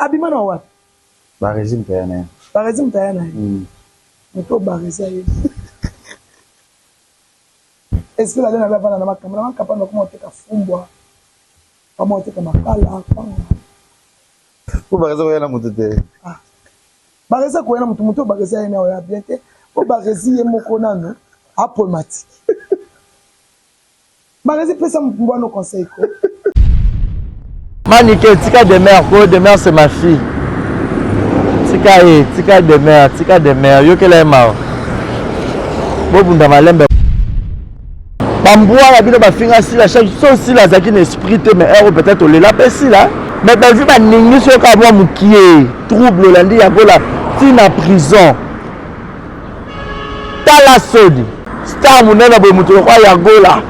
Abima na wapi? Barezi moto aya na ye. Barezi moto aya na ye. Moto Barezi aye. Esprit la na bavanda na makambo na makapa na koma oteka fumbwa. Kama oteka makala kwanga. Po Barezi koya na moto te. Ah. Barezi koya na moto, moto Barezi aye na oya bien te. Po Barezi ye moko nanu a problématique. Barezi pesa mbwano conseil ko. Manike tika demeure ko, demeure c'est ma fille. Tika ye, tika demeure, tika demeure, yokela ye mawa. Bobunda malembe. Bambwa na bino bafinga sila chaque so sila azalaki na esprit te, mais heure peut-être olela mpe sila. Mais Bellevue baningisi yo kaka mwa mokie trouble olandi yagola ti na prison. Tala soni star monene boye moto lokola ya Gola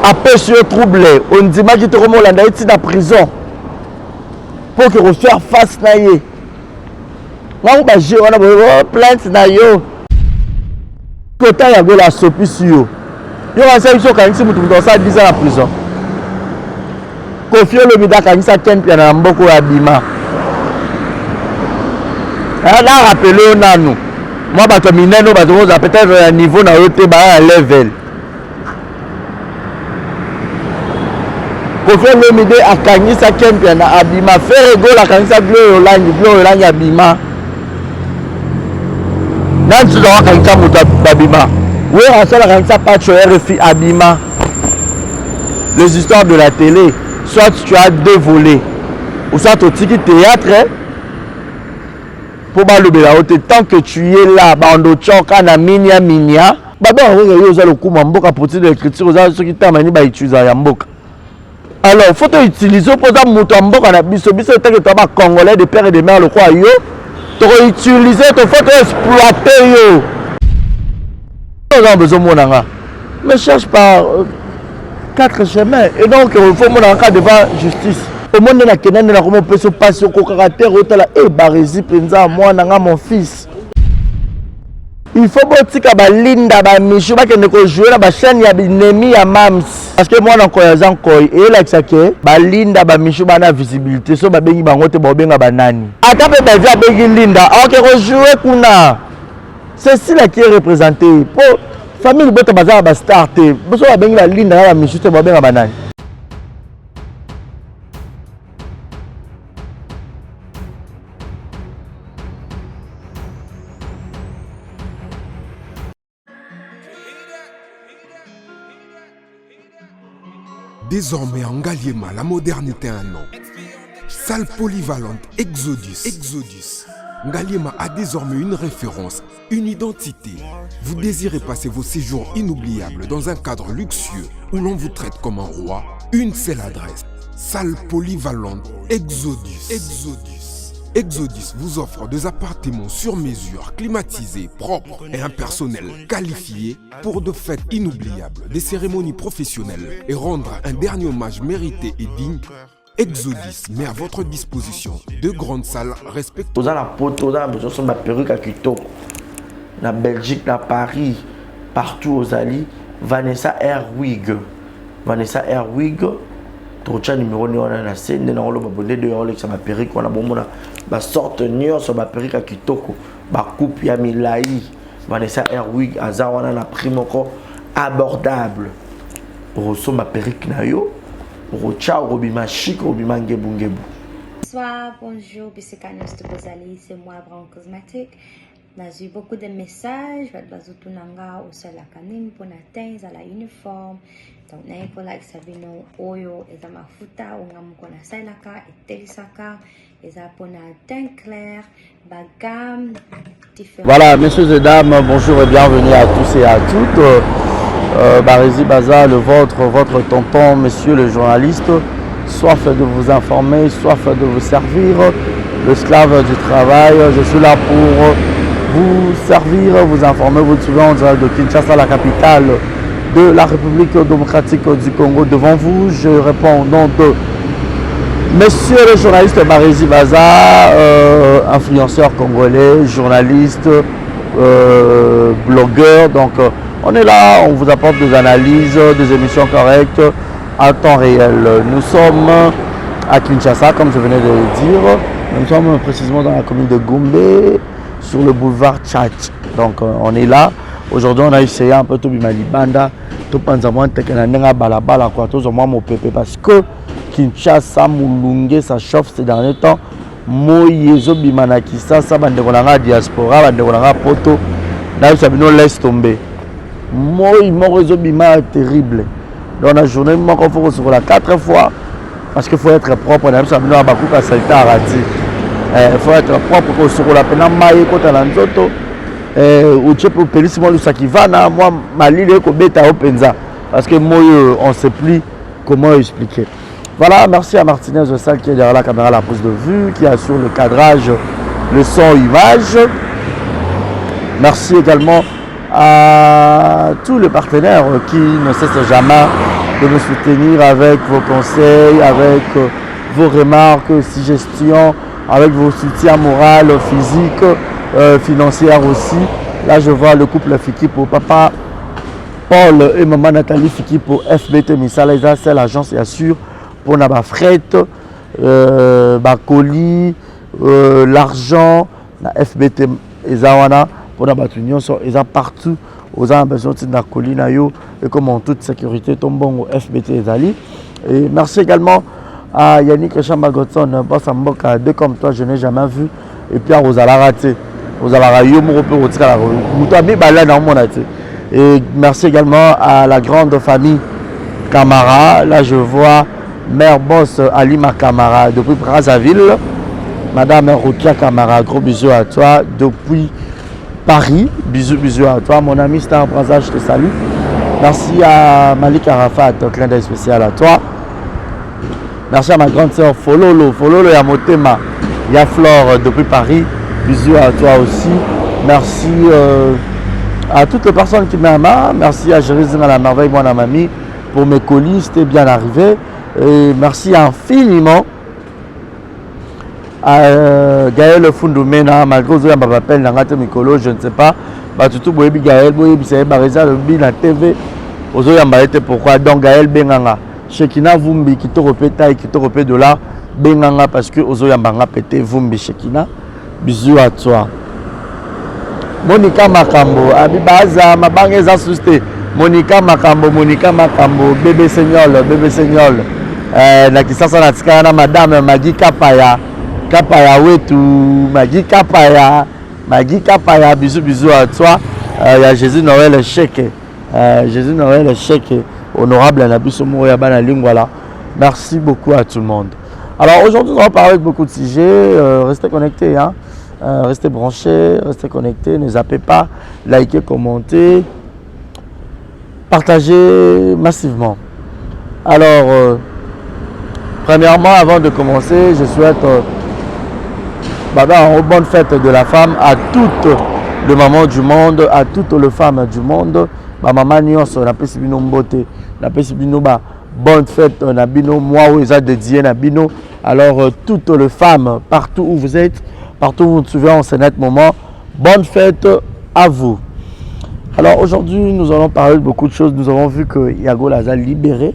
apesi yo trouble, ondimaki te komolanda ye ti na prison mpo ke kofaire face na ye. Ngango ba jeu wana boye, oh, plainte na yo kota ya Gola asopisi yo, yo kanisa biso okangisi moto, moto asala 10 ans na prison. Koffi Olomide akangisa Ken Mpiana na mboka oyo abima. Na rappele yo nanu mwa bato ya minene oyo bato kozala peut-être na niveau na yo te, baya na level. Koffi Olomide akangisa Ken Mpiana abima, Ferre Gola akangisa Gloria Olangi, Gloria Olangi abima. Nani mosusu akangisa moto abima? Werrason akangisa Patsho RFI abima. Les histoires de la télé, soit tu as deux volets, ou soit otiki théâtre mpo balobela yo te. Tant que tu es là, bando tyoka na minia minia babengaka kaka yo oza lokumu ya mboka, politique de l'écriture oza soki ntango ba utiliser ya mboka. Alors faut to utiliser mpo oza moto ya mboka na biso, biso etake toya ba congolais de père et de mère lokola yo, toko utiliser to faut to exploiter yo. Oza bezomona nga me cherche par quatre chemins et donc il faut mona kaka devant justice. Omoni nde nakenda nde nakoma opesa mpasi okokaka te otala e Barezi mpenza mwana nga mon fils. Il faut botika balinda bamishu bakende kojoue na bachaîne ya binemi ya mams, parce que mwana nkoy aza nkoy, eyelakisa ke balinda bamishu bana visibilité so babengi bango te, baobenga banani? Ata mpe Belvi abengi Linda aoke kojoue kuna, c'est Sila qui est représenté po famille libota baza na bastar te, boso babengi balinda na bamishu te, baobenga banani? Désormais en Ngaliema, la modernité a un nom. Salle polyvalente Exodus. Exodus. Ngaliema a désormais une référence, une identité. Vous désirez passer vos séjours inoubliables dans un cadre luxueux où l'on vous traite comme un roi? Une seule adresse. Salle polyvalente Exodus. Exodus. Exodus vous offre des appartements sur mesure, climatisés, propres et un personnel qualifié pour de fêtes inoubliables, des cérémonies professionnelles et rendre un dernier hommage mérité et digne. Exodus met à votre disposition deux grandes salles respectueuses. Oza na poto, oza na besoin osomba perruque ya kitoko na Belgique, na Paris, partout ozali, Vanessa Airwig, Vanessa Airwig, tokotya numero ne wana na se nde nango loba bonde de olekisa ba perruque wana, bomona ba sorte nyonso ba perruque ya kitoko, ba coupe ya milai. Vanessa Airwig aza wana na prix moko abordable. Okosomba perruque na yo, okotya, okobima chic, okobima ngebu ngebu. Bonsoir, bonjour, bisika nyonso bozali, c'est moi Brown Cosmetic. Nazwi beaucoup de messages, bato bazotuna nga osalaka nini mpona teint ezala uniforme. Donc naye kolakisa bino oyo eza mafuta oyo nga moko nasalelaka, etelisaka, eza mpona teint clair, ba gamme différente. Voilà, messieurs et dames, bonjour et bienvenue à tous et à toutes. Barezi Baza, le vôtre, votre tonton, monsieur le journaliste, soif de vous informer, soif de vous servir, l'esclave du travail. Je suis là pour vous servir, vous informer, vous trouver en direct de Kinshasa, la capitale de la République démocratique du Congo. Devant vous, je réponds au nom de monsieur le journaliste Barezi Baza, influenceur congolais, journaliste, blogueur. Donc, on est là, on vous apporte des analyses, des émissions correctes à temps réel. Nous sommes à Kinshasa, comme je venais de le dire. Nous sommes précisément dans la commune de Gombe, sur le boulevard Tchatch. Donc on est là. Aujourd'hui, on a essayé un peu tobima libanda, topanza mwa nteke na ndenge ya balabala quoi, tozwa mwa mopepe parce que Kinshasa molunge, ça chauffe ces derniers temps. Moi ezobima na Kisasa, bandeko na nga diaspora, bandeko na nga poto, nayebisa bino, laisse tomber. Moi moko ezobima terrible. Donc na journée moko faut kosukola 4 fois parce que faut être propre. Nayebisa bino, bakuka salite arati. Faut être propre, kosukola mpena mai ekota na nzoto, otie mpe opelisi mwa lusaki vana, mwa malili ekobeta yo mpenza parce que moi oyo, on sait plus comment expliquer. Voilà, merci à Martinez Salle qui est derrière la caméra, la prise de vue, qui assure le cadrage, le son, image. Merci également à tous les partenaires qui ne cessent jamais de me soutenir avec vos conseils, avec vos remarques, suggestions, avec vos soutiens moral, physique, financiers aussi. Là, je vois le couple Fiki pour papa Paul et maman Nathalie Fiki pour FBT Misala, c'est l'agence et assure pour na fret, colis, l'argent, na FBT eza wana mpona bato nyonso, eza partout. Oza na besoin otinda colis na yo ekoma en toute sécurité to mbongo, FBT ezali. Et merci également à Yannick Chamba Godson, boss mboka, deux comme toi je n'ai jamais vu. Et puis ozalaka te, ozalaka yo moko mpe otikalaka moto ya mibale na omona te. Et merci également à la grande famille Camara. Là, je vois mère boss Alima Camara depuis Brazzaville, madame Rukia Camara, gros bisous à toi depuis Paris. Bisous, bisous à toi. Mon ami Star Brazza, je te salue. Merci à Malik Arafat, clin d'œil spécial à toi. Merci à ma grande sœur Fololo, Fololo ya motema, ya Flore depuis Paris. Bisous à toi aussi. Merci à toutes les personnes qui m'aiment. Merci à Jérusalem à la merveille, mon mamie, pour mes colis, c'était bien arrivé. Et merci infiniment à Gaël Fundumena, malgré ozoyamba baappel na nga te mikolo, je ne sais pas. Bato tu boyebi Gaël, boyebisa ye Bareza alobi na TV ozoyamba ye te, pourquoi? Donc Gaël, benganga. Shekina Vumbi, kitoko mpe tai, kitoko mpe dollar, benganga parce que ozoyamba nga pe te. Vumbi Shekina, bisous à toi. Monika Makambo abi baza mabanga eza susu te. Monika Makambo, Monika Makambo, bébé seignol, bébé seignol, na Kisasa na tikala na madame Magi Kapaya, Kapaya wetu, Magi Kapaya, Magi Kapaya, bisous, bisous à toi. Ya Jésus Noël Cheke, Jésus Noël Cheke, honorable na biso moko ya bana Lingwala. Merci beaucoup à tout le monde. Alors aujourd'hui, on va parler de beaucoup de sujets. Restez connectés, hein. Restez branchés, restez connectés, ne zappez pas, likez, commentez, partagez massivement. Alors, premièrement, avant de commencer, je souhaite bah, bonne fête de la femme à toutes les mamans du monde, à toutes les femmes du monde. Ba maman nyonso, napesi bino mbote, napesi bino ba bonne fête na bino, moi oyo eza dédié na bino. Alors, toutes les femmes, partout où vous êtes, partout où vous nous suivez en ce net moment, bonne fête à vous. Alors aujourd'hui, nous allons parler de beaucoup de choses. Nous avons vu que Ya Gola aza libéré.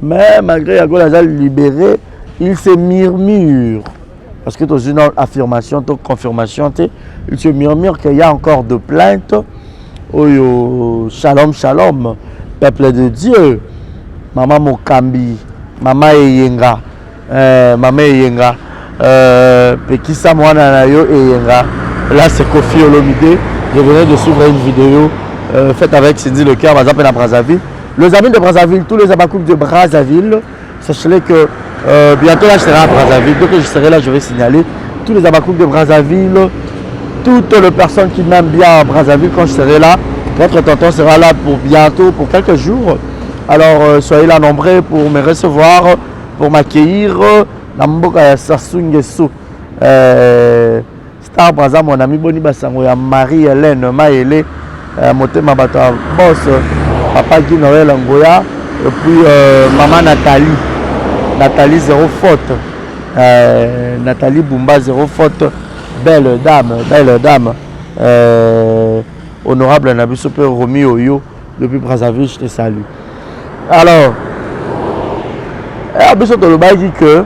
Mais malgré Ya Gola aza libéré, il se murmure. Parce que dans une affirmation, une confirmation, il se murmure qu'il y a encore de plaintes. Oyo, shalom, shalom, peuple de Dieu. Maman Mokambi, Maman Eyenga, Maman Eyenga, pekisa mwana na yo Eyenga. Là, c'est Kofi Olomide. Je venais de suivre une vidéo faite avec Cindy Le Cœur, par exemple, à Brazzaville. Les amis de Brazzaville, tous les abakouk de Brazzaville, sachez que bientôt là, je serai à Brazzaville. Dès que je serai là, je vais signaler tous les abakouk de Brazzaville, toutes les personnes qui m'aiment bien à Brazzaville, quand je serai là, votre tonton sera là pour bientôt, pour quelques jours. Alors, soyez là nombreux pour me recevoir, pour m'accueillir. Na mboka ya Sassou Nguesso. Star Brazza, mon ami Boni Basango, ya Marie-Hélène Maëlé, motema bato ya boss, papa Guy Noël Ngoya, et puis maman Nathalie, Nathalie zéro faute, Nathalie Bumba zéro faute, belle dame, belle dame, honorable na biso mpe Romi Oyo depuis Brazzaville, je te salue. Alors, Eh, biso tolobaki que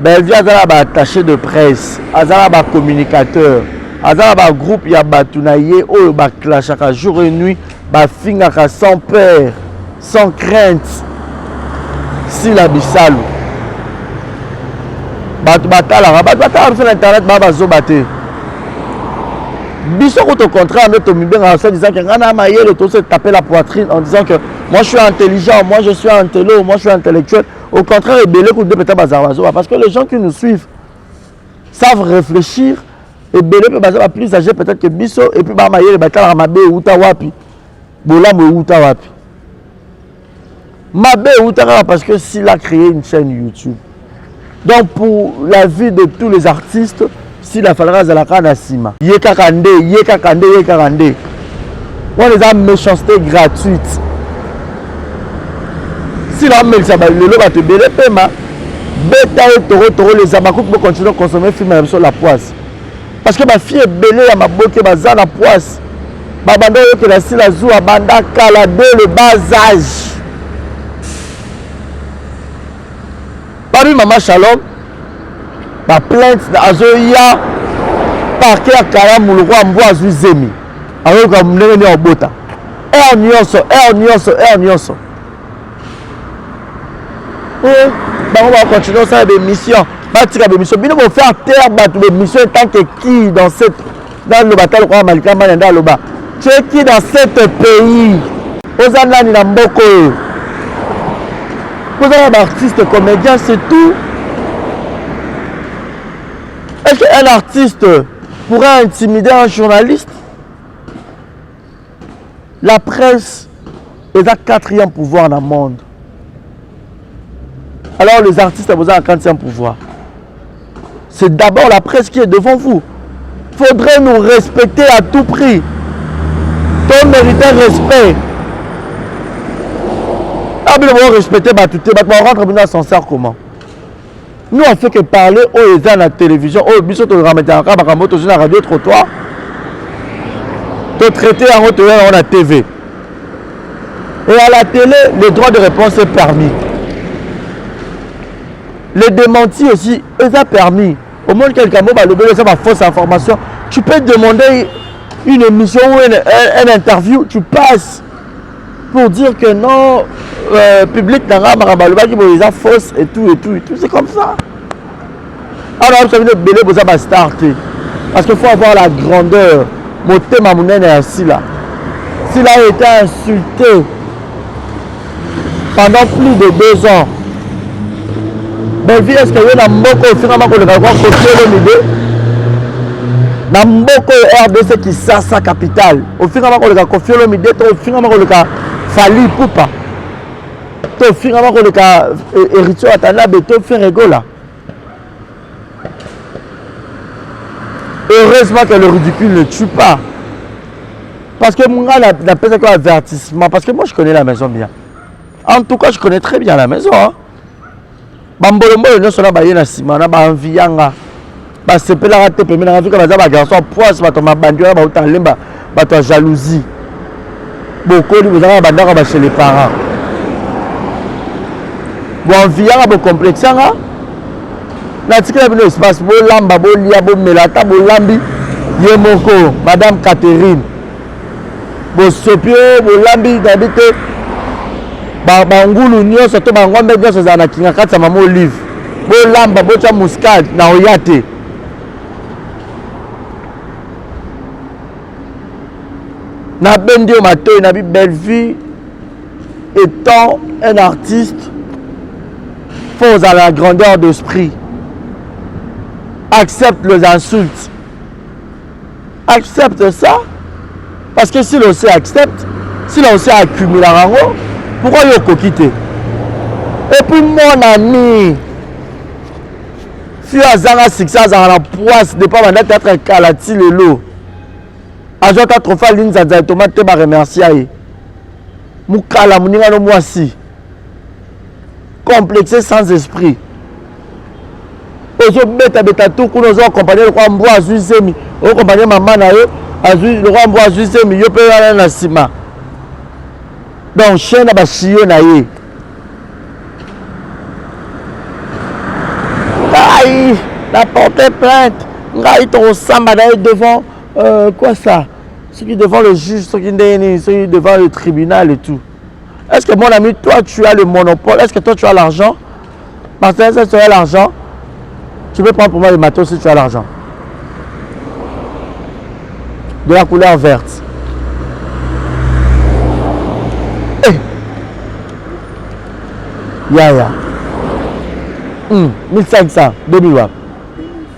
Bellevue aza na ba attaché de presse, aza na ba communicateur, aza na ba groupe ya bato na ye oyo ba clashaka jour et nuit, bafingaka sans peur, sans crainte. Sila Bisalu. Bato batalaka, bato batalaka biso na internet ba bazoba te. Biso kutu au contraire nde tomibengaka soit disant que ngai na mayele to se taper la poitrine en disant que moi je suis intelligent, moi je suis intello, moi je suis intellectuel. Au contraire, ebele kutu nde peut-être bazalaka bazoba parce que les gens qui nous suivent savent réfléchir. Ebele mpe baza ba plus âgés peut-être que biso et puis ba mayele batalaka mabe euta wapi, bolamu euta wapi. Mabe euta kaka parce que s'il a créé une chaîne YouTube. Donc pour la vie de tous les artistes, s'il a fallu azala kaka na nsima. Ye kaka nde, ye kaka nde, ye kaka nde. Wana eza méchanceté gratuite. Sila amelisa ba lelo bato ebele pema beta ye toro toro les abakuki bo continuer consommer film na biso la poisse. Parce que ba filles ebele ya maboke baza na poisse. Babanda oyokela Sila zuwa banda kala dès le bas âge. Babi mama Shalom ba plainte azoya parquet ya Kalamu lokola mbwa azwi zemi azoyoka ndenge nini akobota heure nyonso heure nyonso heure nyonso eh, bango bakontinue kosala baémission batika baémission bino bofaire taire bato baémission etant que qui dans cette naloba ata lokola malika mbani nde aloba tu es qui dans cette pays oza nani na mboka oyo oza na baartiste comédien c'est tout. Est-ce qu'un artiste pourrait intimider un journaliste? La presse est à quatrième pouvoir dans le monde. Alors les artistes ont besoin d'un quatrième pouvoir. C'est d'abord la presse qui est devant vous. Faudrait nous respecter à tout prix. To mérite respect. Ah, mais on respecter bato te, bato ba rentre bino ascenseur comment? Nous on fait que parler oyo eza na télévision, oyo biso to rametaka makambo tozwi na radio trottoir. To traiter yango toya yango na TV. Et à la télé, le droit de réponse est permis. Le démenti aussi, eza permis. Au moins quelqu'un mot balobeli eza ba fausse information. Tu peux demander une émission ou une interview, tu passes pour dire que non, public na nga makambo alobaki boye eza fausse et tout et tout et tout, c'est comme ça. Alors vous savez ebele boza ba star te. Parce qu'il faut avoir la grandeur. Motema monene ya Sila. Sila a été insulté pendant plus de 2 ans. Bellevue, est-ce que yo na mboka ofingama koleka kwa Koffi Olomide? Na mboka oyo RDC Kinshasa capitale, ofingama koleka Koffi Olomide to ofingama koleka Fally Ipupa to ofingama koleka Héritier Watanabe to Ferre Gola? Heureusement que le ridicule ne tue pas. Parce que moi, la personne qui a avertissement, parce que moi je connais la maison bien. En tout cas, je connais très bien la maison. Hein. Bambolombolo nyonso na baye na nsima na baenviyanga basepelaka te pembeni nanga fika baza bagarçon poise bato ya mabandi wana bauta lemba bato ya jalousie bokoli bozalaka bandako ba chez les parents boenviyanga bocomplexanga natikela bino espace bolamba bolia bomela ata bolambi ye moko madame Catherine bosopi oyo bolambi nayebi te bangulu nyonso to bangombe nyonso ezala na kinga kati ya mama Olive bolamba botya muscade na oya te. Nabendi yo matoi nabi Bellevue étant un artiste faut ozala la grandeur d'esprit, accepte les insultes, accepte ça, parce que si l'on accepte, si l'on accumule yango, pourquoi yo okoki te? Et puis mon ami si azanga succès azanga na poisse depuis banda théâtre kala ti lelo azwa ata trophée alinzanza etoma te baremercia ye mokala moninga no mwasi complexe sans esprit ozobetabeta tu kuna ozo accompagne lokola mbwa azwi zemi okompagne mama na yo azwi lokola mbwa azwi zemi yo mpe wana na nsima donc chaine na bashio na ye. Na porter plainte. Ngai tokosamba na ye devant euh, quoi ça Soki devant le juge, soki ndenge nini, soki devant le tribunal et tout. Est-ce que mon ami, toi tu as le monopole Est-ce que toi tu as l'argent Martin, est-ce que tu as l'argent Tu peux prendre pour moi le matos si tu as l'argent. De la couleur verte. Eh. Yaya. Hmm, 1500, 2000 wapi?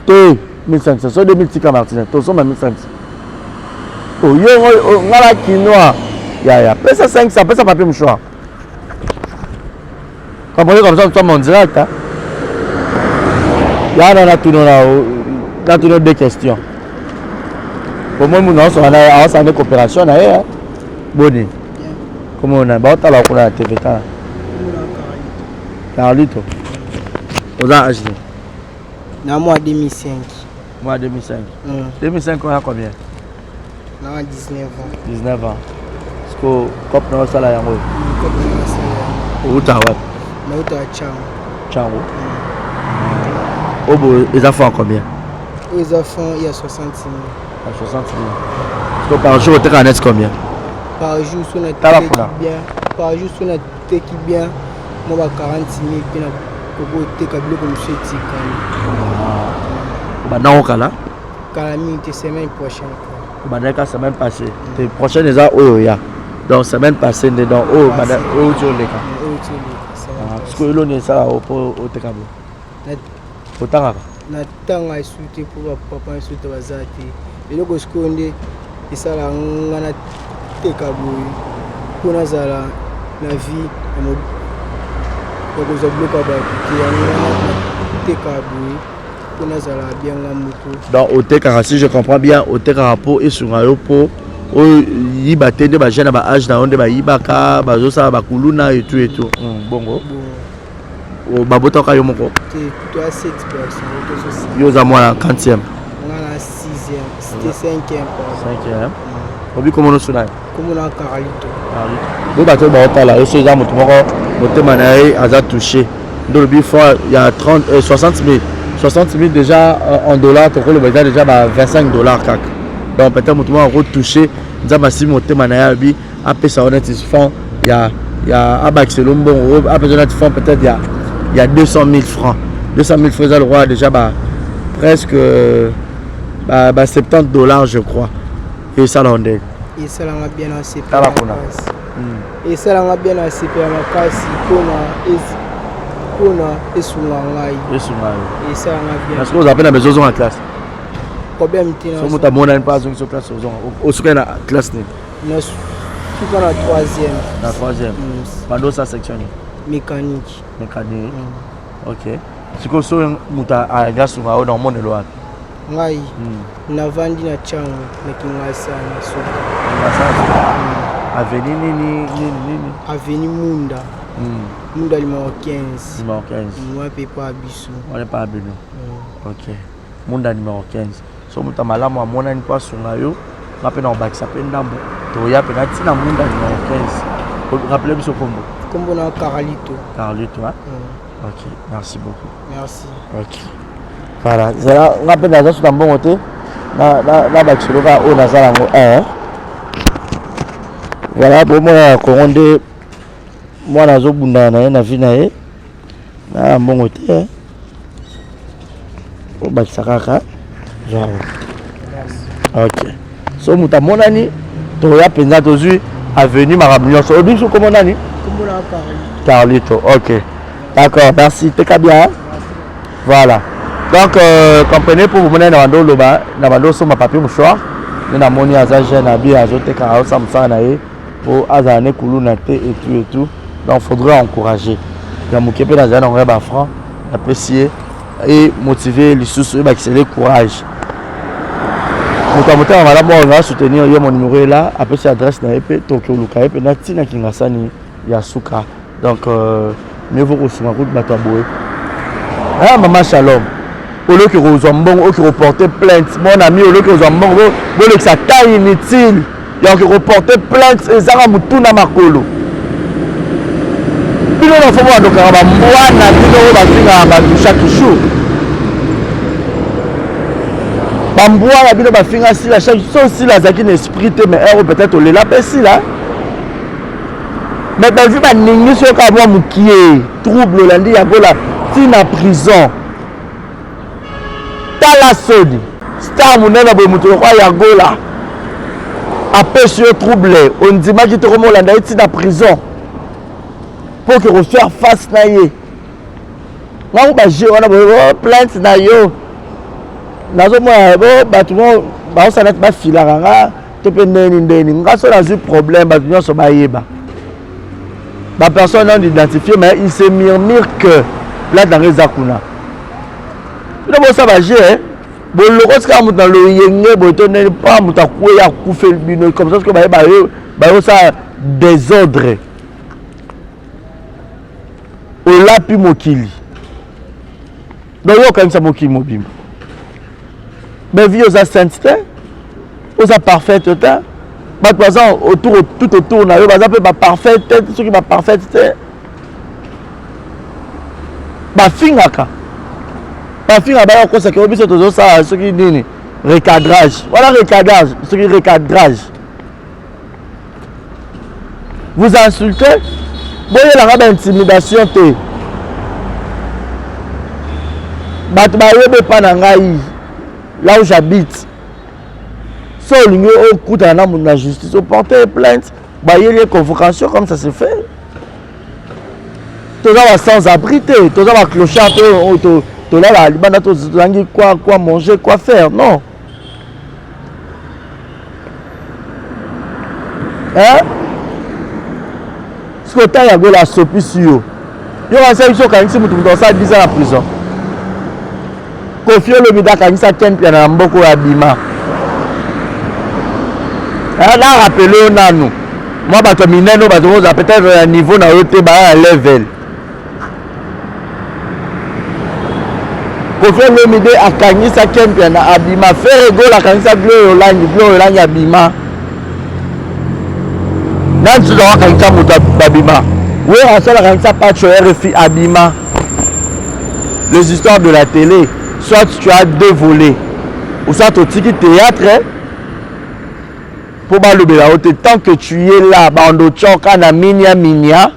Te, 1500, so 2000 tika Martin, tosomba 1500. Oh, yo oh, nga na kinois. Yaya, pesa 500, pesa papier mouchoir. Comprenez comme ça, nous sommes en direct. Hein? Là, on a tout na on a deux questions. Pour moi, nous avons une coopération. Hein? Boni. Comment on a Bah, on a la TV. Carlito. Oza âge nini? Na mwa 2005. Mwa 2005. 2005 oya combien? Na 19 ans. 19 ans. Siko cop na osala yango? Cop na osala yango. Outa wapi? Na uta Tshangu. Tshangu. Obo eza fond combien? Oyo eza fond ya 60 000. Ya 60 000. Siko par jour oteka net combien? Par jour so na teki bien. Par jour so na teki bien mwa ba 40 000 mpe na koki koteka biloko mosusu etikali. Obanda ngo kala? Kala mingi te, semaine prochaine. Obandaki ka semaine passée. Te prochaine eza oyo oya. Donc semaine passée nde donc oyo banda oyo outi oleka. Oyo outi oleka. Sikoyo eloni esala mpo oteka bo? Otangaka? Natanga esu te mpo bapapa esu te baza te. Eloko sikoyo nde esala nga nateka boye mpo nazala na vie ya kozwa biloko ya bato te, yango nateka boye mpo nazala bien nga moko. Donc otekaka, si je comprends bien, otekaka mpo esunga yo mpo oyiba te nde bajeune ya ba age na yo nde bayibaka bazosala bakuluna et tout et tout. Bongo babotaka yo moko? Te, toa 7 personnes. Yo oza mwana 40e? Nga na 6e, c'était 5e. 5e. Obi komona osu nayo? Komona Carlito. Bo bato oyo baotala yo, so eza moto moko motema na ye aza touché nde olobi fois ya 30, 60 000 60 000 déjà en dollars, tokoloba eza déjà ba 25 dollars kaka. Donc peut-être moto moko akotouche, Nzambe asimi motema na ye, alobi apesa yo neti fond ya abakiselo mbongo, apesa yo neti fond peut-être ya 200 000 francs. 200 000 francs eza lokola déjà ba presque ba 70 dollars je crois. Esala yo ndenge? Esalanga bien na Tala kuna. Esalanga bien na sepela makasi mpona esunga ngai. Esunga yo. Esalanga bien. Parce que oza mpe na besoin ozonga classe. Problème te. So moto amonani mpe azongisi classe, ozonga. Osukaki na classe nini? Nasuka na troisième. Na troisième. Bando osala section nini? Mécanique. Mécanique. Ok. Sikoyo so moto alingi asunga yo na omonelo wapi? Ngai navandi na Tshangu na Kingasani suka. Avenue nini nini nini? Avenue Munda. Munda numéro 15. Numéro 15. Mwa mpe pa biso. Wana pa bino. Ok. Munda numéro 15. So moto malamu amonani mpo asunga yo, nga mpe na kobakisa mpe ndambo, toya mpe na ntina Munda numéro 15. Rappelez biso kombo. Kombo na Carlito. Carlito, hein? Ok, merci beaucoup. Merci. Ok. Voilà, zala nga mpe naza suka mbongo te na bakiselo kaka oyo naza nango. Voilà, bomona ya Congo nde mwana azobundana na ye na vie na ye na mbongo te, obakisa kaka genre. Ok, so moto amonani, toya mpenza tozwi avenue makambo nyonso. Oyebi biso kombo nani? Carlito. Ok, d'accord, merci. Teka bien. Voilà, donc comprenez, pour bomona na bando oloba na bando osomba papier mouchoir nde namoni aza jeune abi azoteka, azosala mosala na ye mpo azala ne kuluna te et tout et tout. Donc faudrait encourager ya moke mpe nazali nango ya bafranc, napesi ye e motive lisusu, ebakisele courage. Moto ya motema malamu oyo nga soutenir ye, mon numéro est là, apesi adresse na ye mpe toke oluka ye mpe na ntina Kingasani ya suka. Donc mieux vaut kosunga kutu bato ya boye. Ah, mama Shalom, oloki kozwa mbongo, oki koporter plainte. Mon ami, oloki kozwa mbongo, bolekisa temps inutile ya oki koporter plainte ezanga motu na makolo. Bino na fo bandokaka bambwa na bino oyo bafingaka bato chaque jour. Bambwa na bino bafinga Sila chaque so Sila azalaki na esprit te mais heure peut-être olela mpe Sila. Mais Bellevue baningisi yo kaka mwa mokie trouble olandi ya gola ti na prison. Tala soni star monene boye moto lokola ya gola apesi yo trouble ondimaki te komolanda ye ti na prison mpo ke kofaire face na ye. Ngango ba jeu wana boye oh, plainte na yo nazomona bo bato mo baosala neti bafilaka nga to mpe ndeni ndeni nga so nazwi problème bato nyonso bayeba bapersonne non identifié mais il se murmure que plainte na nga eza kuna bino bosala ba jeu eh? bolokoti kaka moto na loyenge boye to ndeni mpa moto akwei akufeli bino comme ça soki baye bayosala désordre Olapi mokili. Donc yo okanisa mokili mobimba. Mais vie oza sainte te. Oza parfaite te. Bato baza autour tout autour na yo baza mpe ba parfaite te soki ba parfaite te. Bafingaka. Bafingaka baya kokosa ke biso tozosala soki nini recadrage. Wana recadrage soki recadrage. Vous insultez boyelanga ba intimidation te bato bayebi epa na ngai là où j'habite so olingi okutana na moto na justice oporte plainte bayeli ye convocation comme ça se fait toza ba sans abri te toza ba clochard te oyo tolala libanda tozangi quoi quoi manger quoi faire non Hein? Sikoyo ntango ya gola asopisi yo yo kanisa biso okangisi moto moto asala 10 ans na prison Koffi Olomide akangisa Ken Mpiana na mboka oyo abima na rappele yo nanu mwa bato ya minene oyo bato kozala peut-être ya niveau na yo te baya na level Koffi Olomide akangisa Ken Mpiana abima, Ferre Gola akangisa Gloria Olangi, Gloria Olangi abima. Nani mosusu yango akangisa moto abima? Werrason akangisa Patsho RFI abima. Les histoires de la télé, soit tu as deux volets, ou soit otiki théâtre mpo balobela yo te tant que tu es là bando tyoka na minia minia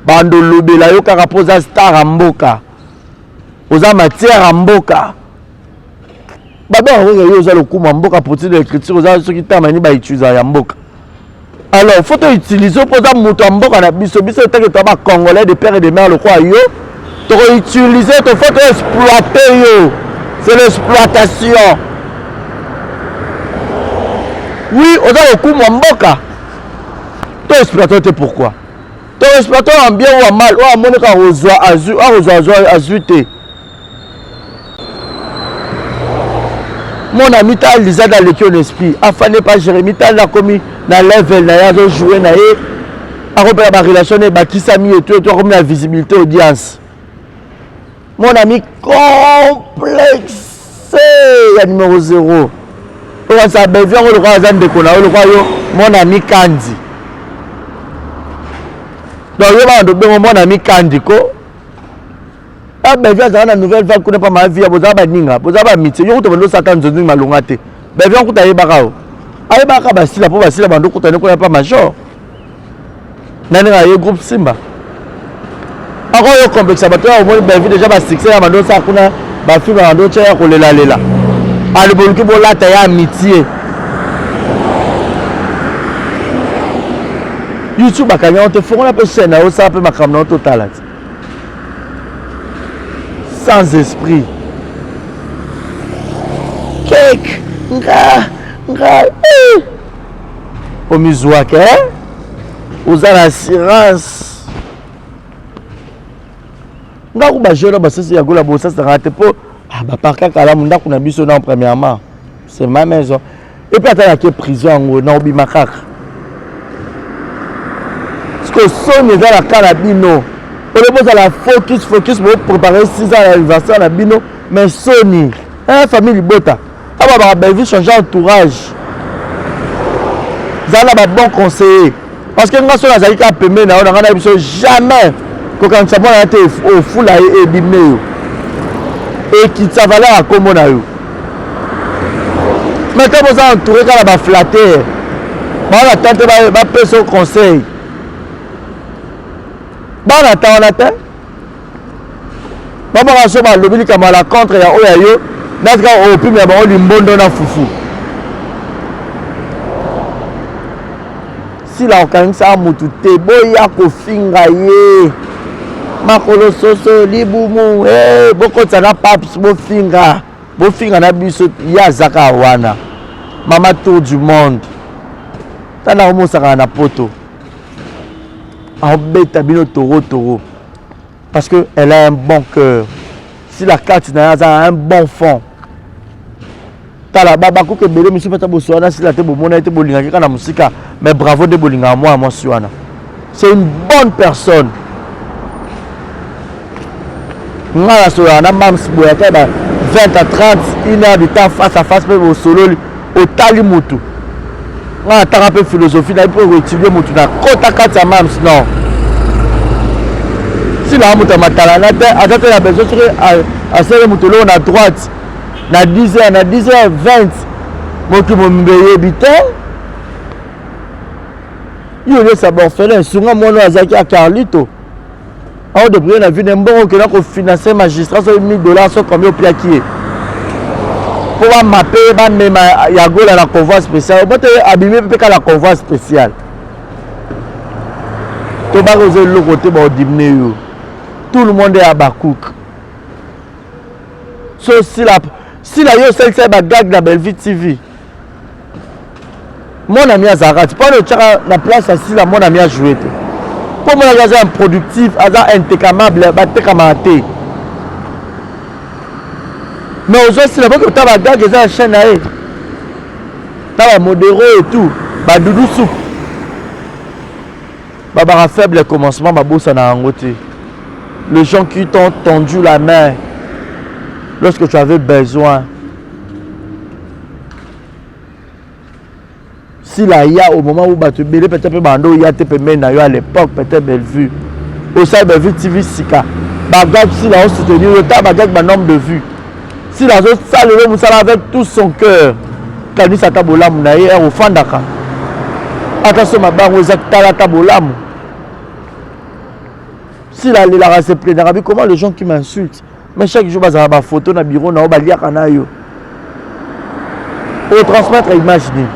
Bando lobela yo kaka po oza star ya mboka. Oza matière ya mboka. Babengaka kaka yo oza lokumu ya mboka pour de l'écriture oza soki terme nini ba utiliser ya mboka. Alors faut to utiliser po oza moto ya mboka na biso biso etake to ba congolais de père et de mère lokola yo toko utiliser to faut to exploiter yo. C'est l'exploitation. Oui, oza lokumu ya mboka. To exploiter te pourquoi? To exploiter en bien ou en mal, oyo amoni kaka kozwa azwi, akozwa azwa azwi te. Mon ami ta Lisa aleki yo na esprit, afandi pa Jérémie tala akomi na level na ye azo jouer na ye, akopela ba relation na ebakisami etu etu akomi na visibilité audience. Mon ami complexe ya numéro 0. Okanisa Bellevue yango lokola aza ndeko na yo lokola yo mon ami Kandi. Donc yo bana tobengo mon ami Kandi ko. Ah Bellevue azala na nouvelle vague kuna pa ma vie bozala baninga, bozala ba amitié. Yo kuta bando saka nzonzi malonga te. Bellevue kuta ayebaka yo. Ayebaka basila po basila bando kuta ne kuna pa major. Nani nga ye groupe Simba. Ako yo complexe bato ya omoni Bellevue déjà ba succès ya bando saka kuna ba film ya bando ya kolela lela. Ali boluki bolata ya amitié. YouTube akangi yango te fongola mpe chaîne na yo osala mpe makambo na yo totala te sans esprit kek nga nga eh. Omizwaka eh? Oza na assurance. Nga ku ba jeune basasi ya gola bosasaka te po ah, ba parka kalamu ndako na biso na premièrement. C'est ma maison. Et puis ata nake prison yango na obima kaka. Parce que soni eza na cas na bino. Ole bozala focus focus bo préparer 6 ans l'anniversaire na bino mais soni. Eh famille libota. Awa ba Bellevue changer entourage. Zala ba bon conseiller. Parce que nga so nazali kaka pembeni na yo na nga na biso jamais kokanisa mwana na te ofula ye ebime yo. Ekitisa valeur ya kombo na yo. Mais ntango boza entouré kaka na baflatter, bana temps te bapesa yo conseil, bana temps wana te. Babaka so balobi likambo ya la contre ya oyo ya yo, natika opimela bango limbondo na fufu. Sila okangisaka mutu te, boya kofinga ye makolo soso libumu hey, eh, bokotisa na paps, bofinga bofinga na biso, ye azaka wana mama tour du monde tala omosakana na poto aobeta bino toro toro parce que elle a un bon cœur. Si la kati na ye aza un bon fond. Tala bakuka ebele mosusu mpe ata bosola na sila te, bomona ye te, bolingaki kaka na mosika, mais bravo nde bolingaka mwana mwasi wana, c'est une bonne personne. Nga nasolaka na mams boye ata ba 20 à 30, une heure de temps face à face, mpe bosololi, otali mutu. Nga natanga mpe philosophie, nayebi mpe koétudie mutu, nakota kati ya mams. Non, sila moto ya matalana te, aza te na besoin. Soki asali moto eloko na droite na 10 heures, na 10 heures 20, mokili mobimba eyebi te. Yo olesa baorphelin, sunga mwana oyo azalaki ya Carlito, aodebrouille na vie na mbongo, okenda kofinancer magistrat soki 1000 dollars so combien opiaki ye mpo bamape bamema ya Gola na convoi spécial, obote abimi mpe kaka na convoi spécial. Tobaka oza eloko te, baodimine yo, tout le monde est abakouk. So sila sila yo osalisa ye bagag na Bellevue TV, mon ami azalaka ti mpona otyaka na place ya sila, mon ami ajoue te mpo monaki aza improductif, aza intekamable, batekamaka te. Mais ozosila boki ota bagag eza na chaîne na ye na bamodero et tout, badudu supu babaka faible commencement, babosana yango te. Les gens qui t'ont tendu la main lorsque tu avais besoin, sila ya au moment où bato ebele peut-être mpe bando oya te pembeni na yo à l'époque, peut-être Bellevue osali Bellevue TV sika, bagag sila osoutenir yo, ta bagag banombre de vues, sila azosalela mosala avec tout son cœur. Kanisa ata bolamu na ye, ere ofandaka ata so mabango eza, tala ata bolamu. Sila alelaka, se plaignaka bi comment les gens qui m'insultent, mais chaque jour bazala bafoto na bureau na yo, baliaka na yo, otransmettre image nini?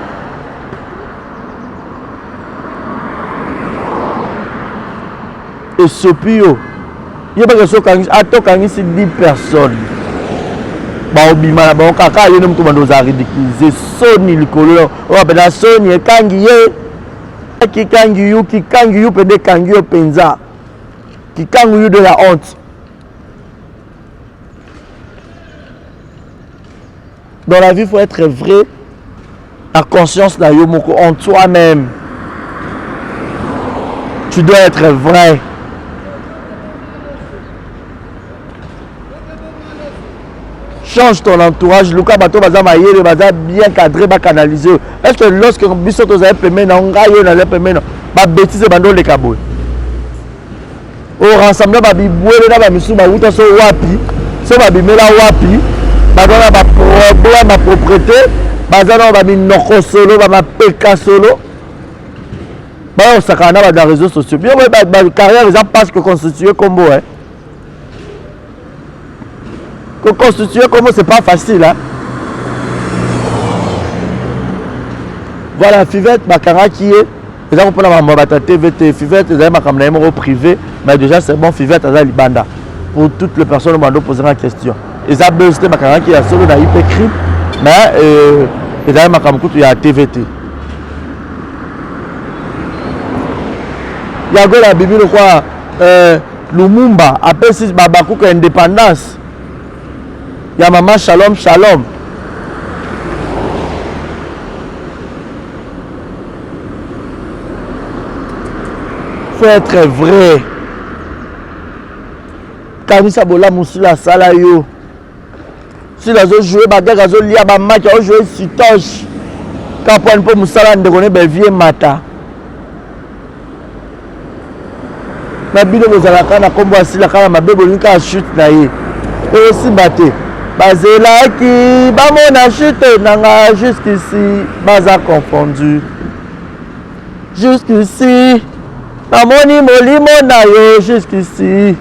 Esopi yo, yebaka so okangisi, ata okangisi 10 personnes, baobima na bango kaka yo nde moto bando ozala ridiculize. Soni likolo oyo mpenza, soni ekangi ye, kikangi yu, kikangi yu mpenza, ekangi yo mpenza, kikangi yu de la honte. Dans la vie, il faut être vrai la conscience na yo moko, en toi-même tu dois être vrai. Change ton entourage, luka bato baza mayele, baza bien cadré, bacanalise yo. Est ce que lorsque biso tozali pembeni na ngai, oyo nazali pembeni na babétise ebandi oleka boye, orassembler babibwele na bamisusu bawuta so wapi, so babimela wapi, baza na baproblème ya propreté, baza na baminoko solo, bamapeka solo, baya kosakana na bato na réseaux sociaux. Bino bacarrière eza parce que constitue kombo, eh? Ko constituer kombo, c'est pas facile, hein? Voilà, Fivette bakangaki ye eza mpona makambo ya bato ya TV te. Fivette ezali makambo na ye moko privé, mais déjà c'est bon, Fivette aza libanda. Pour toutes les personnes oyo bando posanga question, eza buzz te, bakangaki ya solo na IP crime, mais ezali makambo kutu ya TV te. Yagola abibi lokwa Lumumba apesi babakuka indépendance ya mama Shalom Shalom. Faut être vrai. Kanisa bolamu sila asala yo. Sila azojoue bagage, azolia bamaki, azojoue sitoche kapwani mpo mosala ndeko ne bevie mata na bino. Bozalaka na nkombo ya Sila kaka mabe, bolingi kaka chute na ye, ekosimba te. Bazelaki bamona chute na nga jusqu'ici baza confondu. Jusqu'ici namoni molimo na yo jusqu'ici.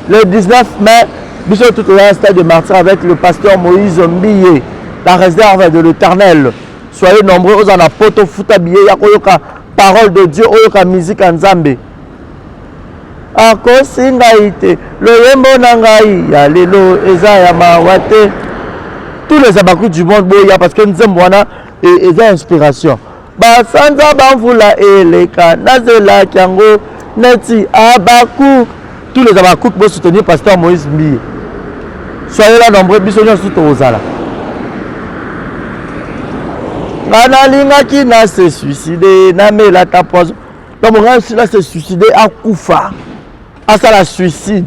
Le 19 mai, biso tout toza stade de martyr avec le pasteur Moïse Mbiye, la réserve de l'éternel. Soyez nombreux oza na poto futa billet ya koyoka parole de Dieu oyoka musique ya Nzambe. Akosi ngai te loyembo na ngai ya lelo eza ya mawa te. Tous les abakus du monde boya parce que nzembo wana e, eza inspiration. Basanza bamvula eleka nazelaki yango neti abaku. Tous les abakus bo soutenir pasteur Moïse Mbiye. Soyez là nombreux biso nyonso tokozala. Nga nalingaki na se suicider namela ta poison. Donc nga sila se suicider akufa. Asala suicide.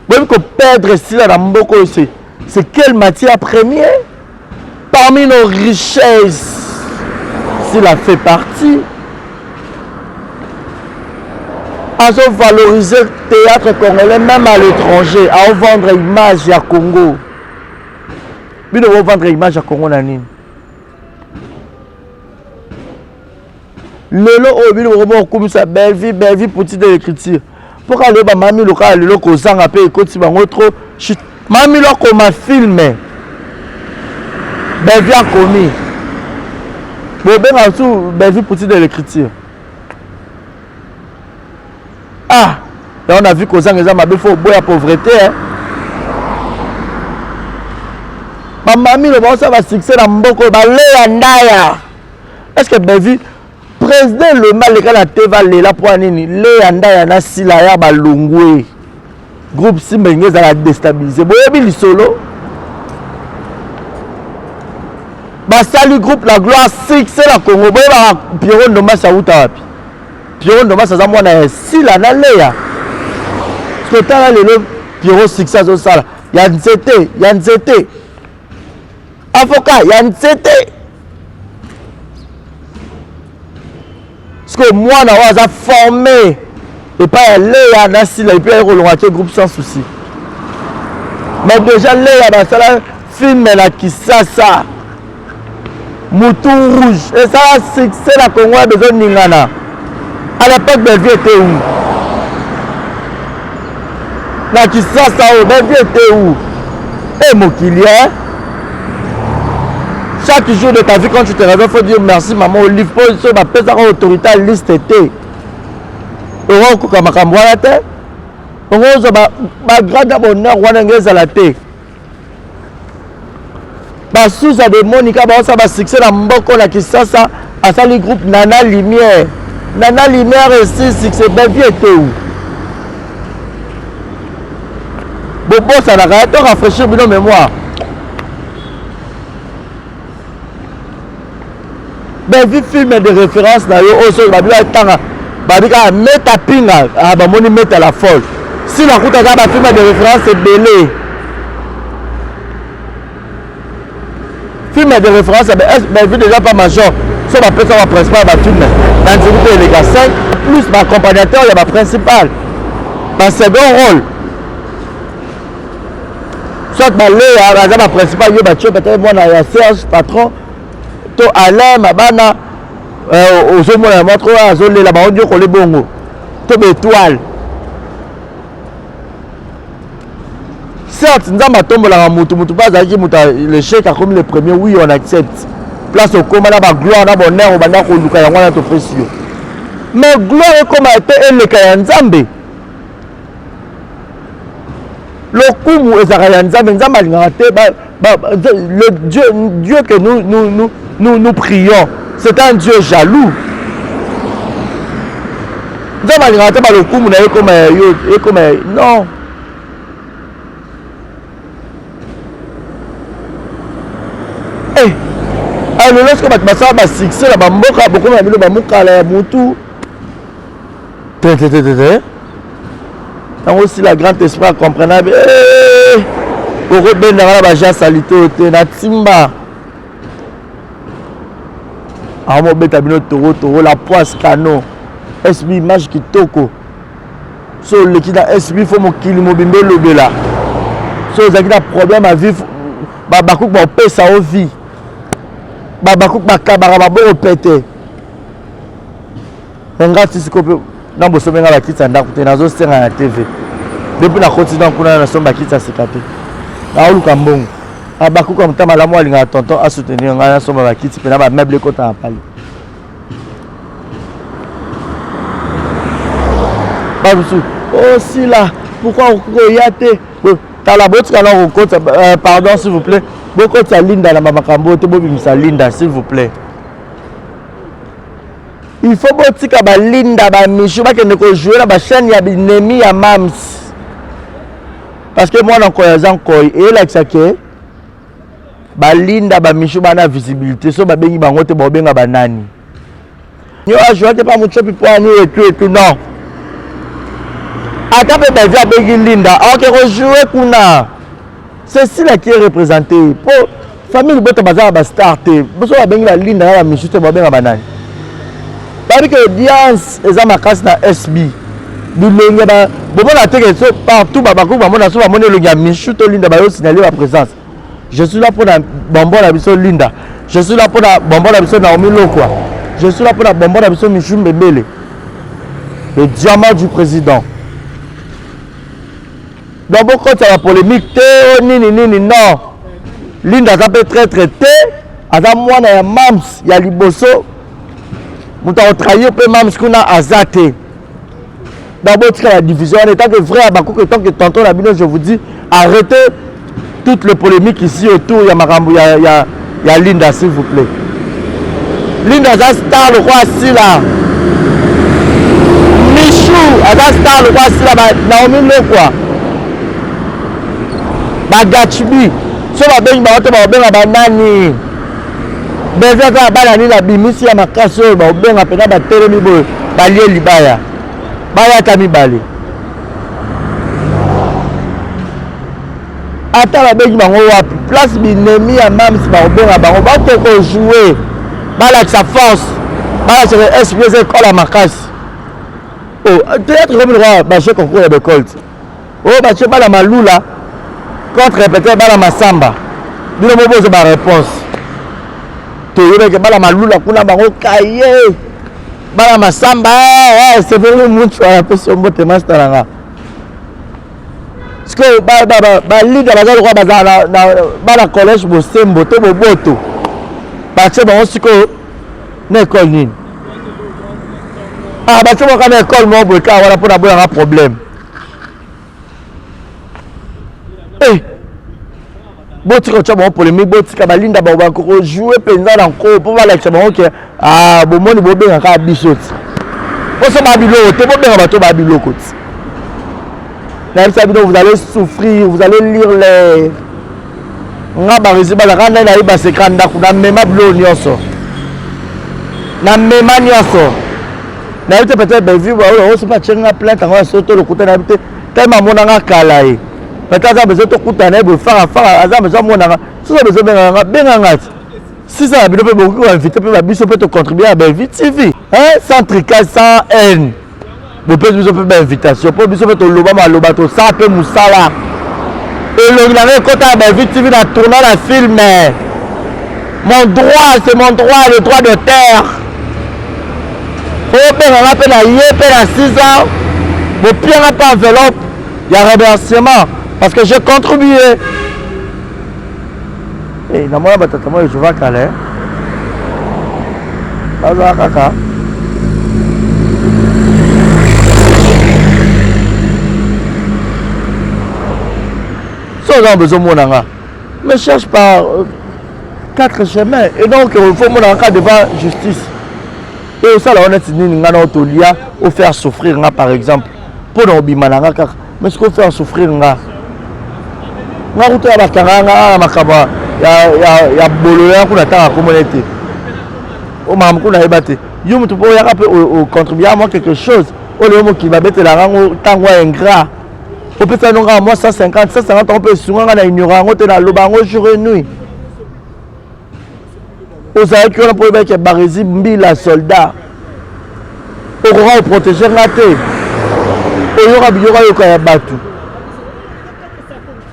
Boyebi ko perdre sila na mboka oyo c'est c'est quelle matière première? Parmi nos richesses, s'il a fait partie, azo valoriser théâtre congolais même à l'étranger, à vendre image ya Congo. Bino bo vendre image ya Congo na nini? Lelo oyo bino bokoma kokumisa Bellevue, Bellevue petit de l'écriture. Mpo kaka lelo bamami lokola lelo kozanga mpe ekoti bango trop. Mami lo akoma film. Bellevue akomi. Bobenga su Bellevue petit de l'écriture. Ah, yango na vie kozanga eza mabe fo oboya pauvreté hein. Bamami lo baosala ba succès na mboko baleya ndaya. Est-ce que Bellevue président Elombe aleka na TV alela mpo ya nini? Leya Ndaya na Sila ya balongwe. Groupe Simba elingi ezala destabilise. Boyebi lisolo? Basali groupe la gloire succès na Congo. Boyebaka Pierrot Ndombasi awuta wapi? Pierrot Ndombasi aza mwana ya Sila na Leya. Totala lelo Pierrot succès azosala ya nzete ya nzete. Avocat ya nzete. Sikoyo mwana oyo aza forme epai ya Lea na Sila epuis aye kolonga te groupe sans souci. Mais déjà Lea basala film na Kisasa Moutou rouge esala succès na Congo ya bezo ningana. À l'époque Bellevue était où? Na Kisasa oyo Bellevue était où? Eh mokili hein? Chaque jour de ta vie quand tu te réveilles faut dire merci maman Olive po so bapesaka autorité ya liste te. Okokoka makambo wana te. Okozwa ba grade ya bonheur wana nge ezala te. Ba Suza de Monica baosala ba succès na mboko na Kisasa asali groupe Nana Lumière. Nana Lumière esi succès Bellevue était où? Bobosanaka ya to rafraîchir bino mémoire. Bellevue film de référence na yo oyo soki babi batanga babi kaka meta pinga ah, bamoni meta la folle si nakuta kaka bafilme de référence ebele film de référence Bellevue déjà pas major so bapesa ba principal ya bafilme na nzeli mpe eleka 5 plus baaccompagnateur ya baprincipal basecond rôle soit baleya baza baprincipal yo batio peut-être mwana ya serge patron to alain mabana euh, ozomona ya mwa tro azolela bango nyokole bongo to baetoile certes nzambe atombolaka motu motu mpe azalaki moto l'échec akomi le premier oui on accepte place okoma na bagloire na bonheur obanda koluka yango wana topesi yo mais gloire ekoma te eleka ya nzambe lokumu ezalaka ya nzambe nzambe alingaka te le dieu, dieu que nous, nous, nous, nous, nous prions c'est un dieu jaloux nzambe alingaka te balokumu na ye ekoma ya yo ekoma ya non eh, ah, lelo soki bato basala basuccès na bamboka bokoma na bino bamokala ya mutu te te te te te yango si la grand esprit acomprena eh, okobendaka na baja salite oyo te na timba akomobeta bino toro toro la poisse cano sb image kitoko so oleki na sb fo mokili mobimba elobela so ozalaki na problème à vivre. Babakuku bakopesa yo vie. Babakuku bakabaka maboko pete. Me nga ti sikoyo mpe na bosombi nga bakiti ya ndako te, nazosenga na TV. Depuis nakoti donc kuna nasombi bakiti ya sika te. Naoluka mbongo. Abakuku ya motema malamu alingaka tonton asoutenir ngai nasomba bakiti mpe na bameuble ekota na pale. Bamosusu, oh Sila, pourquoi okoki koya te? Tala botika na kokota euh, pardon s'il vous plaît. Bokotisa Linda na makambo te, bobimisa Linda s'il vous plaît. Il faut botika ba Linda ba Michou bakende ko jouer na ba chaîne ya binemi ya Mams. Parce que mwana nkoy aza nkoy eyelakisa ke ba Linda ba Michou bana visibilité so babengi bango te baobenga ba nani. Yo ajoua te pa Mutshopi po ani et tout et tout non. Ata pe Bellevue abengi Linda aoke ko jouer kuna. C'est Sila qui est représenté po famille libota baza na ba star te. Boso babengi ba Linda na ba Michou te babenga ba nani. Bayebi ke audience eza makasi na SB. Bilongi ba bomona te ke so partout ba bakoki bamona so bamoni elongi ya Michou to Linda bayo signaler ba présence. Je suis là pona bonbon na biso Linda. Je suis là pona bonbon na biso Naomi Lokwa. Je suis là pona bonbon na biso Michou Mbebele. Le diamant du président. Donc bokotisa ba polemique te o nini nini non. Linda aza pe traitre te, aza mwana ya mams ya liboso. Moto akotrahir pe mams kuna aza te. Donc botika ba division wana etant que vrai Habacuc, etant que tonton na bino, je vous dis arrêtez toutes les polémiques ici autour ya makambo ya, ya, ya Linda s'il vous plaît. Linda aza star lokola Sila. Michou aza star lokola Sila ba Naomi Lokwa. Ba Gatsby so babengi bango te bakobenga banani. Bellevue aza na bana nini abimisi ya makasi oyo bakobenga mpenza batelemi boye balie libaya baya ata mibale ata babengi bango wapi place binemi ya mams bakobenga bango bake kojoue balakisa force balakisa esprit eza ekole ya makasi oh, théâtre ekomi lokola baje concours ya baekole te oyo batie bana malula contre peut-être bana masamba bino mo bozwa ba réponse toyebeke bana malula kuna bango kaye bana masamba eh, eh, severino mutu apesi yo mbote masta na nga sikoyo balida baza lokola bazala bana collège bosembo to boboto batie bango sikoyo na ekole nini ah batie bango kaka na ekole moko boye kaka wana mpo na boyanga problème Eh! botika kotya bango polémique botika balinda bango bakojoue mpenza na nko mpo balakisa bango ke ah, bomoni bobenga kaka biso ti poso ba biloko te bobenga bato ba biloko ti nayebisa bino vous allez souffrir vous allez lire les nga baresi bazalaka nde nayeba sekra ndako namema biloko nyonso namema nyonso nayebi te peut-être Bellevue oyo soki atie nga plainte yango ya soto lokuta nayebi te tellement amona nga kala ye peut-être aza besoin tokutana ye boye fara fara aza besoin amona nga soki besoin benga nga benga nga ti sisa na bino mpe bokoki koinvite mpe babiso mpe tocontribue ya Bellevue TV hein sans tricage sans haine bopesi biso mpe bainvitation mpo biso mpe toloba maloba tosala mpe mosala elongi na ngai ekota ya Bellevue TV na tourna na film mon droit c'est mon droit le droit d'auteur obenga nga mpe na ye mpe na 6 ans bopia nga mpe enveloppe ya remerciement parce que j'ai contribué Eh, namona batata moko ejova kala eh. Baza kaka so oza na besoin omona nga mais cherche par euh, quatre chemins et donc il faut omona nga devant justice e osala wana neti nini nga na otolia ofaire souffrir nga par exemple mpo na obima na nga kaka mais sikoyo faire souffrir nga nga kutu ya bakanga nga na makambo ya bolo ya kuna ntanga komona ete o makambo kuna ayeba te yo moto mpo oyaka mpe ocontribue mwa quelque chose oyo lelo mokili babetelaka yango ntango ya ingrat opesa no kaka mwa 150 150 yango mpe esunga nga na ignora yango te naloba yango jour et nuit Ozalaki wana mpo oyebaki ya Barezi mbila soldat okoka koprotege nga te oyoka biyokayoka ya bato.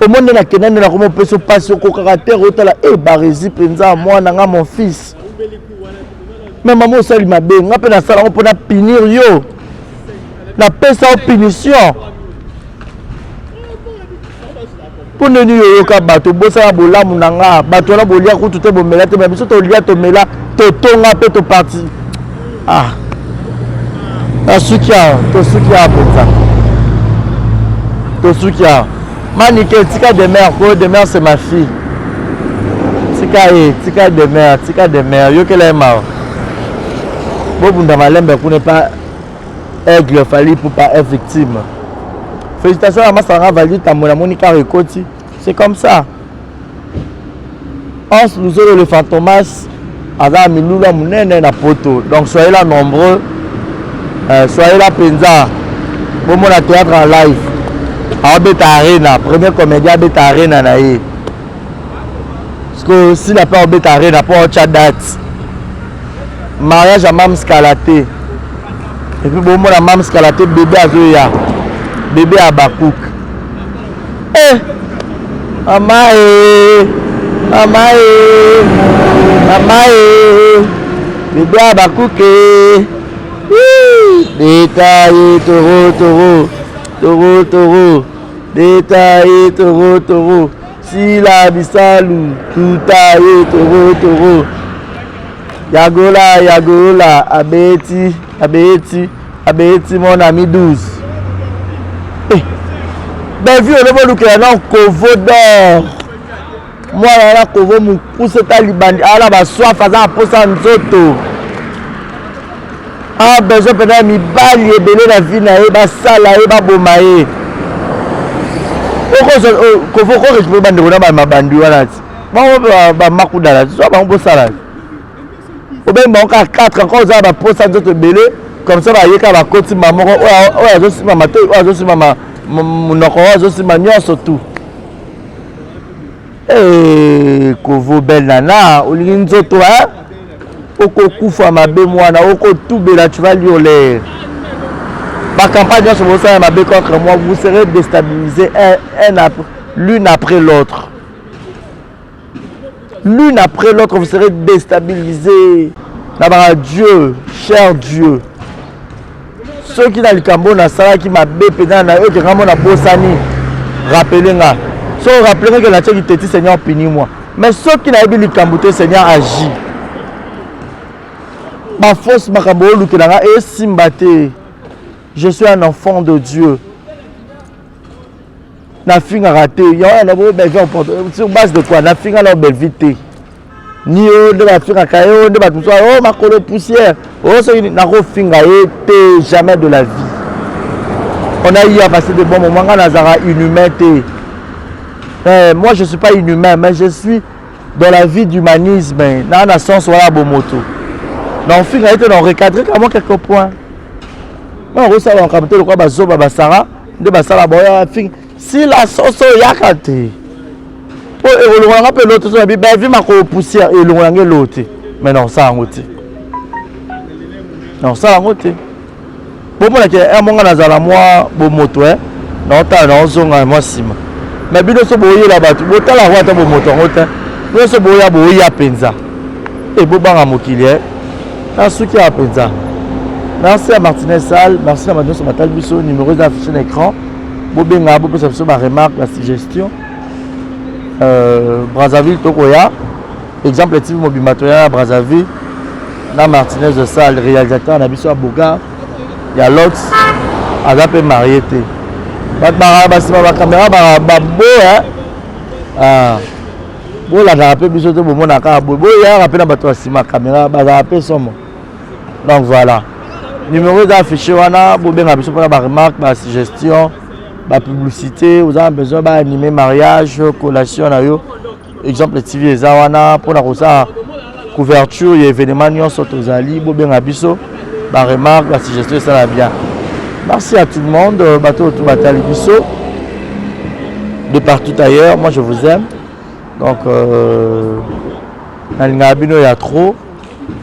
Omoni nde nakenda nde nakoma opesa mpasi okokaka te otala e eh, barezi mpenza mwana nga mon fils me mama osali mabe nga mpe nasala yango mpo na punir yo napesa yo punition mpo nde nini oyoka bato obosana bolamu na nga bato wana bolia kutu te bomela te me biso tolia tomela totonga mpe toparti ah nasuki awa tosuki awa mpenza tosuki awa manike tika demer ko demer c'est ma fille tika ye tika demer tika demer yokela ye mawa bobunda malembe kuna epa aigle fally ipupa est victime félicitations na masanga valdi tambo namoni kaka ekoti c'est comme ça Hans Luzolo le fantomas aza na milulu ya monene na poto donc soyez là nombreux euh, soyez là mpenza bomona théâtre en live aobeta arena premier comédien abeta arena na ye parceque sila mpe aobeta arena mpo aotya date mariage ya mams kala te epuis bomona mams kala te bebe azoya bebe ya bakouk Eh! Mama eh! Mama eh! Mama eh! Bebe abakuke! Beta ye toro toro toro toro beta ye toro toro sila bisalu tuta ye toro toro yagola yagola abeti abeti abeti mon ami 12 eh, Bellevue olobi olukela na kovo d'or mwana wana kovo mokuse ta libandi ala baswafe aza na mposa nzoto a besoin mpenza ya mibali ebele na vie na ye basala ye baboma ye kovo korécupere bandeko na bamabandi wana ti bango bamakudala ti zwa bango bosala obengi bango kaka 4 encore oza na baposa nzoto ebele comme ça baye kaka bakoti ma moko oyo azosimba matoi oyo azosimba monoko oyo azosimba nyonso tout eh, kovo belle nana olingi nzoto hein okokufa mabe mwana okotubela tu vas lire l'air bacampagne nyonso bosala mabe contre moi vous serez déstabilisé un, un l'une après l'autre L'une après l'autre, vous serez déstabilisés. Nabaka Dieu, cher Dieu. soki na likambo oyo nasalaki mabe mpenza na oyo kenga mo nabosani rappele nga so rappele nga ke natiaki teti seigneur puni moi mais soki nayebi likambo te seigneur agit bafausse makambo olukela nga esimba te je suis un enfant de dieu nafingaka te yango na bo Bellevue emporte sur base de quoi nafinga na Bellevue te ni yo nde bafingaka yo nde bato mosusu oh makolo poussière oh soki nakofinga ye te jamais de la vie on a eu à passer de bons moments nga nazalaka inhumain te eh, moi je suis pas inhumain mais je suis dans la vie d'humanisme naa na sens wana bomoto nakofinga ye te na recadre kaka mwa quelques points nga nakosala makambo te lokola bazoba basara nde basala boya fingi sila soso yaka te mpo ekolongola nga mpe loto so nabi bavi makolo poussière elongola nga eloo te mai nakosala yango te nakosala yango te bomonake yango nga nazala mwa bomoto e naotala naozonga mwa nsima mai bino so boyela bato botala yango ata bomoto yango te bino so boya boya mpenza e bobanga mokili e nasuki awa mpenza merci ya martinez sal merci na bato nyonso batali biso numéro eza affiché na écran bobenga bopesa biso baremarque basuggestion euh, brazzaville tokoya exemple tv mobimba toya na brazzaville na martinez de sal réalisateur na biso ya bogar ya lox aza mpe marie te bato bakala basima bakamera baboya ah. bolandaka mpe biso te bomonaka kaka boye boyaka mpe na bato ya nsima kamera bazalaka mpe somo donc voilà numéro eza affiché wana bobenga biso mpona baremarque basuggestion bapublicité oza na besoin baanime mariage collation na yo exemple tv eza wana mpona kosala couverture ya événement nyonso tozali bobenga biso baremarque basuggestion esala bien merci à tout le monde bato oyo batali biso de partout ailleurs moi je vous aime donc euh, nalingaka bino ya trop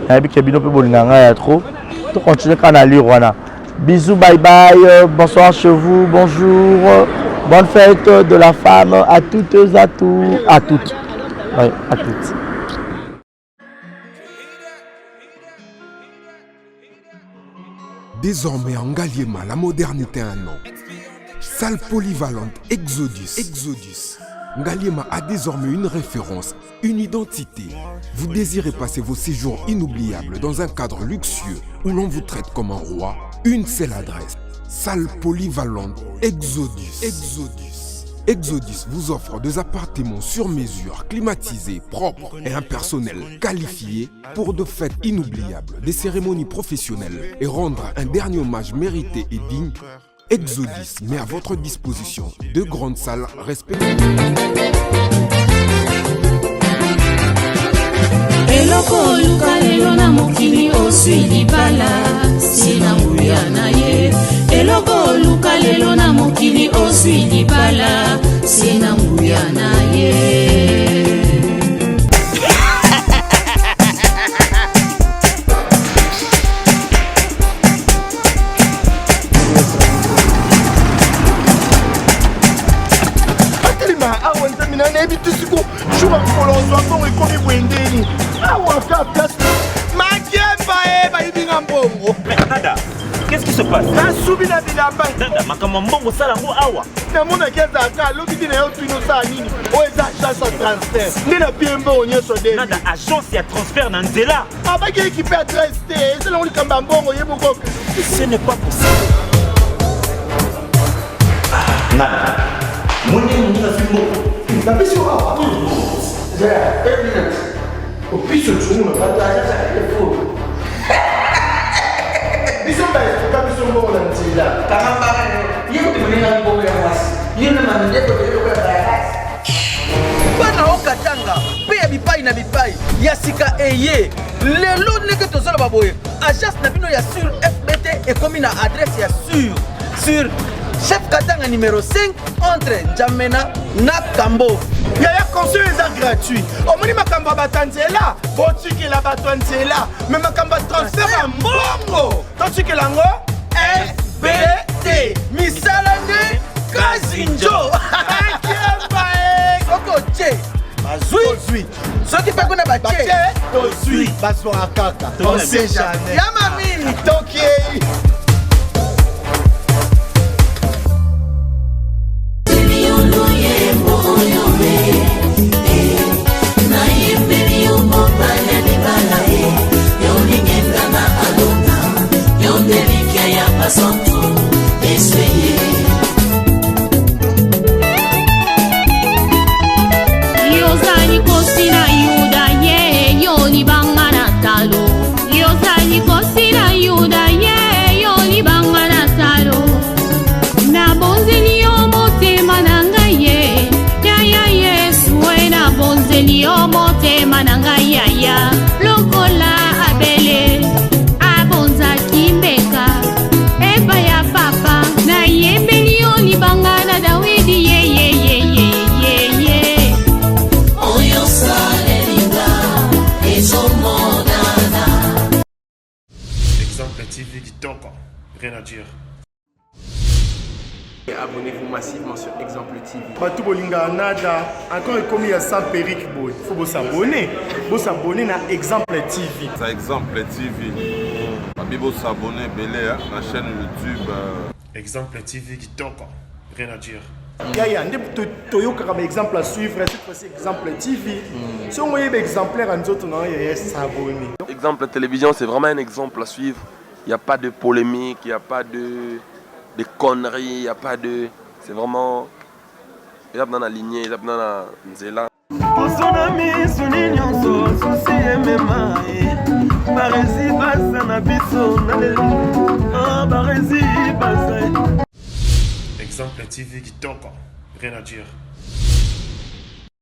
nayebi ke bino mpe bolingaka ngai ya trop tocontinue kaka na lire wana bisous bye bye bonsoir chez vous bonjour. Bonne fête de la femme à toutes, à tous, à toutes. Oui, à toutes. Désormais en Ngaliema, la modernité a un nom. Salle polyvalente Exodus. Exodus. Ngaliema a désormais une référence, une identité. Vous désirez passer vos séjours inoubliables dans un cadre luxueux où l'on vous traite comme un roi? Une seule adresse. Salle polyvalente Exodus. Exodus. Exodus vous offre des appartements sur mesure, climatisés, propres et un personnel qualifié pour de fêtes inoubliables, des cérémonies professionnelles et rendre un dernier hommage mérité et digne. Exodus met à votre disposition deux grandes salles respectées. Eloko oluka lelo na mokili ozwi libala se na nguya na ye. Eloko oluka lelo na mokili ozwi libala se na nguya na ye. Atelema awa, nzambe na nayebi te siko jour ya mokolo ozwa mbongo ekomi boye ndeni awa ka place makiemba e bayibi nga mbongo. Nada, qu'est-ce qui se passe? Nasubi na bilamba. Nada, makambo ya mbongo osala yango awa. Namonaki azalaka alobi te na yo tuni osala nini oyo eza agence ya transfert nde napie mbongo nyonso de. Nada, agence ya transfert na nzela? Abaki ekipe adresse te, ezalango likambo ya mbongo ye moko. Ce n'est pas possible. Nada, moni moninga azwi mbongo. Napesi yo awa opiso tunu na bato biso baestoka biso mbongo na nzela. Bana okatanga mpe ya bipai na bipai ya sika eye lelo ndenge tozoloba boye, agence na bino ya sur FBT ekomi na adresse ya sur chef Katanga numéro 5 entre Njamena na Kambo. Yaya, conseil eza gratuit. Omoni makambo ya bato ya nzela, botikela bato ya nzela, me makambo ya transfert ya mbongo totikela yango FBT. Misala nde kazinjo. Akiemba e. Soki otie bazwi, soki mpe kuna batie tozwi, bazwaka kaka, on sait jamais. Ya mami. Tokiei. Yozali kosi na Yuda ye, yo libanga na talo. Yozali kosi na Yuda ye, yo libanga na talo. Nabonzeli yo motema na ngai ye, yaya Yesu e, nabonzeli yo motema na ngai yaya. Lokola Abele abonzaki mbeka epai ya papa, nayembeli yo libanga na Dawidi ye ye ye ye ye ye. Oyo salelinga ezomonana. Exemple TV kitoko, rien à dire. Abonnez-vous massivement sur Exemple TV. Bato bolingaka Nada, encore ekomi ya sans perruque boye, fo bosabone, bosabone na Exemple TV. Ça, Exemple TV. Babi bosabone ebele na chaîne YouTube. Exemple TV kitoko, rien à dire. Yaya nde toyokaka baexemple à suivre, cette fois-ci Exemple TV. Songo oyeba exemplaire ya nzoto na yo, yaya, s'abonne. Exemple Télévision, c'est vraiment un exemple à suivre. Il n'y a pas de polémique, il n'y a pas de conneries, il n'y a pas de. C'est vraiment. Il y a dans la lignée, il y a dans la nzela. Poso na miso ni nyonso susi emema ye Barezi baza na biso na lelo. Ah, Barezi baza. Exemple TV kitoko, rien à dire.